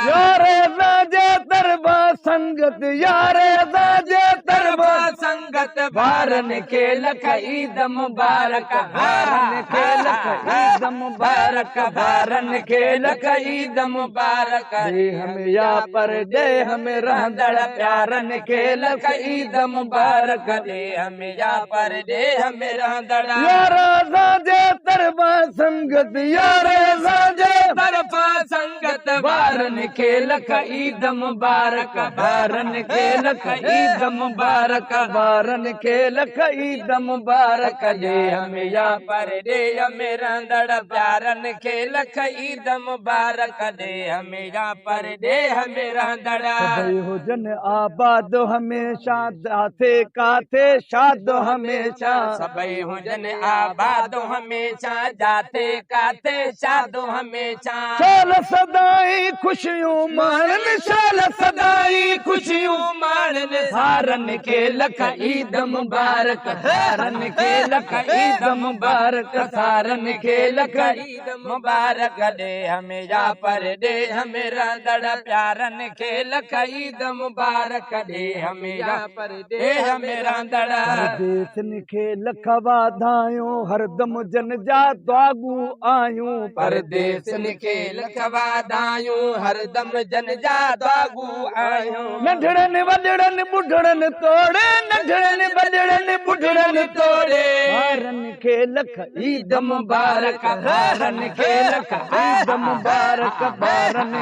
يار اسان جي طرفان سنگت يار اسان جي طرفان سنگت ٻارن کي لک عيد مبارڪ ٻارن کي لک عيد مبارڪ ٻارن کي لک عيد مبارڪ ڏيهه ۾ يا پرڏيهه ۾ رهندڙ پيارن کي لک عيد مبارڪ ڏيهه ۾ يا پرڏيهه ۾ رهندڙ يار اسان جي طرفان سنگت يار اسان جي طرفان سنگت ٻارن کي لک عيد مبارڪ ٻارن کي لک عيد مبارڪ ٻارن کي لک عيد مبارڪ ڏيهه ۾ يا پرڏيهه ۾ رهندڙ پيارن کي لک عيد مبارڪ ڏيهه ۾ يا پرڏيهه ۾ رهندڙ سڀئي هجن آباد هميشه جاٿي ڪاٿي شاد هميشه سڀئي هجن آباد هميشه جاٿي ڪاٿي شاد هميشه شال سدائين خوشيون ماڻن شال سدائين خوشيون ماڻن سارن کي لک عيد مبارڪ سارن کي لک عيد مبارڪ سارن کي لک عيد مبارڪ ڏيهه ۾ يا پرڏيهه ۾ رهندڙ پيارن کي لک عيد مبارڪ ڏيهه ۾ يا پرڏيهه ۾ رهندڙ پرديسين کي لک واڌايون هردم جن جا دعاگو آهيون. پرديسين کي لک واڌايون هردم جن جا دعاگو آهيون. ننڍڙن وڏڙن ٻڍڙن توڙي ننڍڙن وڏڙن ٻڍڙن توڙي. ٻارن کي لک عيد مبارڪ ٻارن کي لک عيد مبارڪ ٻارن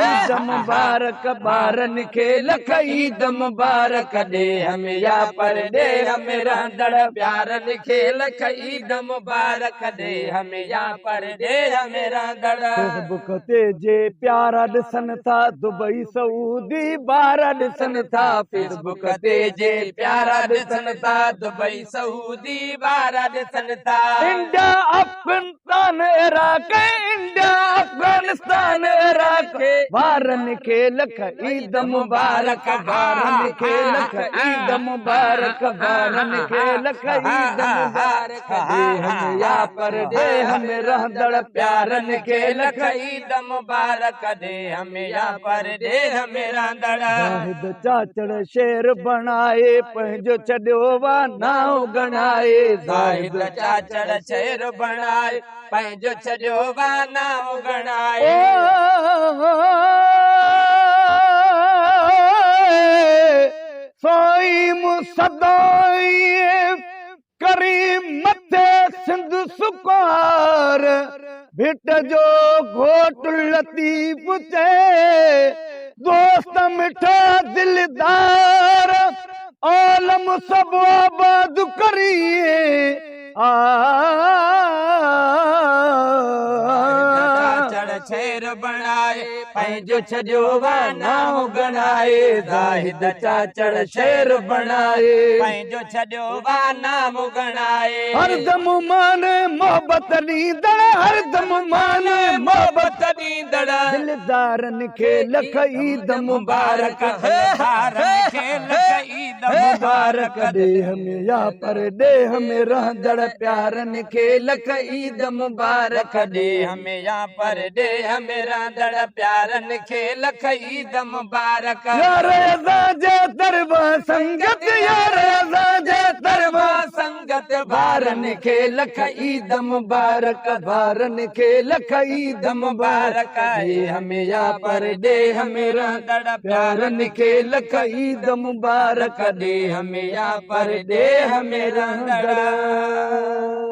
عيد مبارڪ ٻارن کي لک عيد مبارڪ ڏيهه ۾ يا پرڏيهه ۾ رهندڙ پيارن کي لک عيد مبارڪ ڏيهه ۾ يا پرڏيهه ۾ رهندڙ. فيسبوڪ تي جي پيارا ڏسن ٿا دبئي سعودي ٻارا ڏسن ٿا فيسبوڪ تي جي پيارا ڏسن ٿا دبئي سعودي ٻارا ڏسن ٿا. India Afghanistan Iraq India Afghanistan Iraq ٻارن کي لک عيد مبارڪ ٻارن کي لک عيد مبارڪ ٻارن کي لک عيد مبارڪ ڏيهه ۾ يا پرڏيهه ۾ رهندڙ پيارن کي لک عيد مبارڪ ڏيهه ۾ يا پرڏيهه ۾ رهندڙ. زاهد چاچڙ شعر بڻائي پنهنجو ڇڏيو وا نانء ڳڻائي زاهد چاچڙ شعر بڻائي پنهنجو ڇڏيو وا نانء ڳڻائي. سائين مون سدائين ڪرين مٿي سنڌ سڪار ڀٽ جو گهوٽ لطيف چئي دوست مٺا دلدار عالم سڀ آباد ڪرين آ. چاچڙ شعر بڻائي پنهنجو ڇڏيو وا نانء ڳڻائي زاهد چاچڙ شعر بڻائي پنهنجو ڇڏيو وا نانء ڳڻائي. هردم مان محبت ڏيندڙ هردم مان محبت ڏيندڙ. دلدارن کي لک عيد مبارڪ دلدارن کي لک عيد مبارڪ ڏيهه ۾ يا پرڏيهه ۾ رهندڙ پيارن کي لک عيد مبارڪ ڏيهه ۾ يا پرڏيهه ۾ رهندڙ پيارن کي لک عيد مبارڪ. يار اسان جي طرفان سنگت يار اسان جي طرفان سنگت ٻارن کي لک عيد مبارڪ ٻارن کي لک عيد مبارڪ ڏيهه ۾ يا پرڏيهه ۾ رهندڙ پيارن کي لک عيد مبارڪ ڏيهه ۾ يا پرڏيهه ۾ رهندڙ.